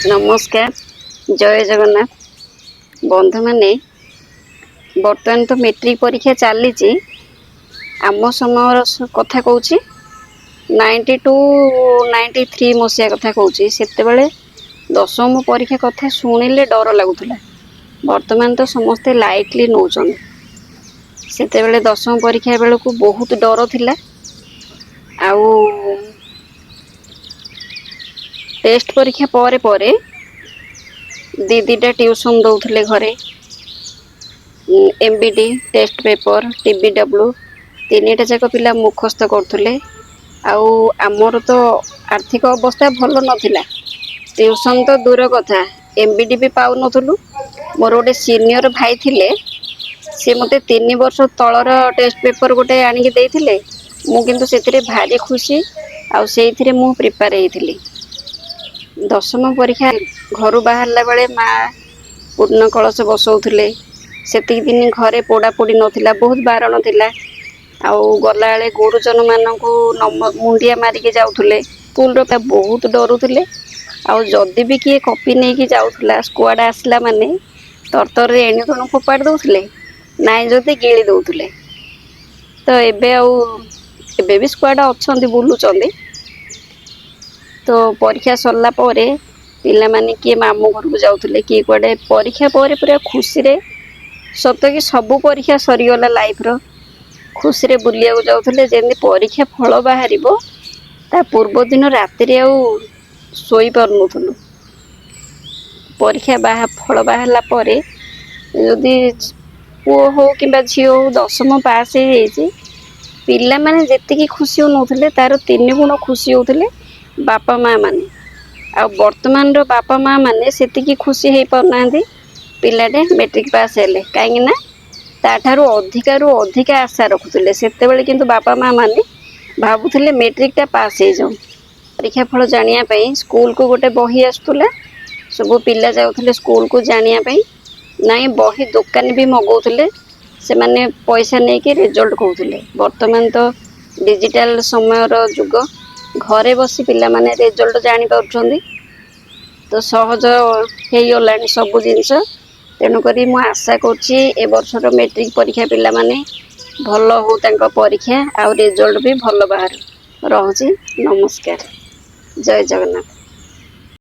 ନମସ୍କାର, ଜୟ ଜଗନ୍ନାଥ। ବନ୍ଧୁମାନେ, ବର୍ତ୍ତମାନ ତ ମେଟ୍ରିକ ପରୀକ୍ଷା ଚାଲିଛି। ଆମ ସମୟର କଥା କହୁଛି, 92 93 ମସିହା କଥା କହୁଛି। ସେତେବେଳେ ଦଶମ ପରୀକ୍ଷା କଥା ଶୁଣିଲେ ଡର ଲାଗୁଥିଲା। ବର୍ତ୍ତମାନ ତ ସମସ୍ତେ ଲାଇଟଲି ନେଉଛନ୍ତି। ସେତେବେଳେ ଦଶମ ପରୀକ୍ଷା ବେଳକୁ ବହୁତ ଡର ଥିଲା। ଆଉ ଟେଷ୍ଟ ପରୀକ୍ଷା ପରେ ପରେ ଦି ଦିଟା ଟ୍ୟୁସନ୍ ଦେଉଥିଲେ ଘରେ। MBD, test paper, TBW ତିନିଟା ଯାକ ପିଲା ମୁଖସ୍ଥ କରୁଥିଲେ। ଆଉ ଆମର ତ ଆର୍ଥିକ ଅବସ୍ଥା ଭଲ ନଥିଲା। ଟ୍ୟୁସନ୍ ତ ଦୂର କଥା, MBD ବି ପାଉନଥିଲୁ। ମୋର ଗୋଟେ ସିନିୟର ଭାଇ ଥିଲେ, ସେ ମୋତେ 3 ବର୍ଷ ତଳର ଟେଷ୍ଟ ପେପର ଗୋଟେ ଆଣିକି ଦେଇଥିଲେ। ମୁଁ କିନ୍ତୁ ସେଥିରେ ଭାରି ଖୁସି ଆଉ ସେଇଥିରେ ମୁଁ ପ୍ରିପେୟାର ହେଇଥିଲି। ଦଶମ ପରୀକ୍ଷା ଘରୁ ବାହାରିଲା ବେଳେ ମା ପୂର୍ଣ୍ଣ କଳସ ବସଉଥିଲେ। ସେତିକି ଦିନ ଘରେ ପୋଡ଼ାପୋଡ଼ି ନଥିଲା, ବହୁତ ବାରଣ ଥିଲା। ଆଉ ଗଲାବେଳେ ଗୁରୁଜନମାନଙ୍କୁ ମୁଣ୍ଡିଆ ମାରିକି ଯାଉଥିଲେ। ସ୍କୁଲର ବହୁତ ଡରୁଥିଲେ। ଆଉ ଯଦି ବି କିଏ କପି ନେଇକି ଯାଉଥିଲା, ସ୍କୁଆଡ଼ ଆସିଲା ମାନେ ତରତରରେ ଏଣୁ ତେଣୁ ଫୋପାଡ଼ି ଦେଉଥିଲେ, ନାଇଁ ଯଦି ଗିଳି ଦେଉଥିଲେ। ତ ଏବେ ଆଉ ଏବେ ବି ସ୍କୁଆଡ଼ ଅଛନ୍ତି, ବୁଲୁଛନ୍ତି। ତ ପରୀକ୍ଷା ସରିଲା ପରେ ପିଲାମାନେ କିଏ ମାମୁଁ ଘରକୁ ଯାଉଥିଲେ, କିଏ କୁଆଡ଼େ। ପରୀକ୍ଷା ପରେ ପୁରା ଖୁସିରେ, ସତ କି ସବୁ ପରୀକ୍ଷା ସରିଗଲା ଲାଇଫର, ଖୁସିରେ ବୁଲିବାକୁ ଯାଉଥିଲେ। ଯେମିତି ପରୀକ୍ଷା ଫଳ ବାହାରିବ, ତା ପୂର୍ବ ଦିନ ରାତିରେ ଆଉ ଶୋଇପାରୁନଥିଲୁ। ପରୀକ୍ଷା ଫଳ ବାହାରିଲା ପରେ ଯଦି ପୁଅ ହଉ କିମ୍ବା ଝିଅ ହଉ ଦଶମ ପାସ୍ ହେଇଯାଇଛି, ପିଲାମାନେ ଯେତିକି ଖୁସି ହେଉନଥିଲେ, ତାର ତିନି ଗୁଣ ଖୁସି ହେଉଥିଲେ ବାପା ମା ମାନେ। ଆଉ ବର୍ତ୍ତମାନର ବାପା ମା ମାନେ ସେତିକି ଖୁସି ହେଇପାରୁନାହାନ୍ତି ପିଲାଟେ ମେଟ୍ରିକ ପାସ୍ ହେଲେ, କାହିଁକି ନା ତାଠାରୁ ଅଧିକାରୁ ଅଧିକା ଆଶା ରଖୁଥିଲେ ସେତେବେଳେ। କିନ୍ତୁ ବାପା ମା ମାନେ ଭାବୁଥିଲେ ମେଟ୍ରିକଟା ପାସ୍ ହେଇଯାଉ। ପରୀକ୍ଷା ଫଳ ଜାଣିବା ପାଇଁ ସ୍କୁଲକୁ ଗୋଟେ ବହି ଆସୁଥିଲା, ସବୁ ପିଲା ଯାଉଥିଲେ ସ୍କୁଲକୁ ଜାଣିବା ପାଇଁ। ନାଇଁ, ବହି ଦୋକାନୀ ବି ମଗଉଥିଲେ, ସେମାନେ ପଇସା ନେଇକି ରେଜଲ୍ଟ କହୁଥିଲେ। ବର୍ତ୍ତମାନ ତ ଡିଜିଟାଲ ସମୟର ଯୁଗ, ଘରେ ବସି ପିଲାମାନେ ରେଜଲ୍ଟ ଜାଣିପାରୁଛନ୍ତି। ତ ସହଜ ହେଇଗଲାଣି ସବୁ ଜିନିଷ। ତେଣୁକରି ମୁଁ ଆଶା କରୁଛି ଏ ବର୍ଷର ମେଟ୍ରିକ ପରୀକ୍ଷା ପିଲାମାନେ ଭଲ ହଉ ତାଙ୍କ ପରୀକ୍ଷା ଆଉ ରେଜଲ୍ଟ ବି ଭଲ ବାହାରୁ। ରହୁଛି, ନମସ୍କାର, ଜୟ ଜଗନ୍ନାଥ।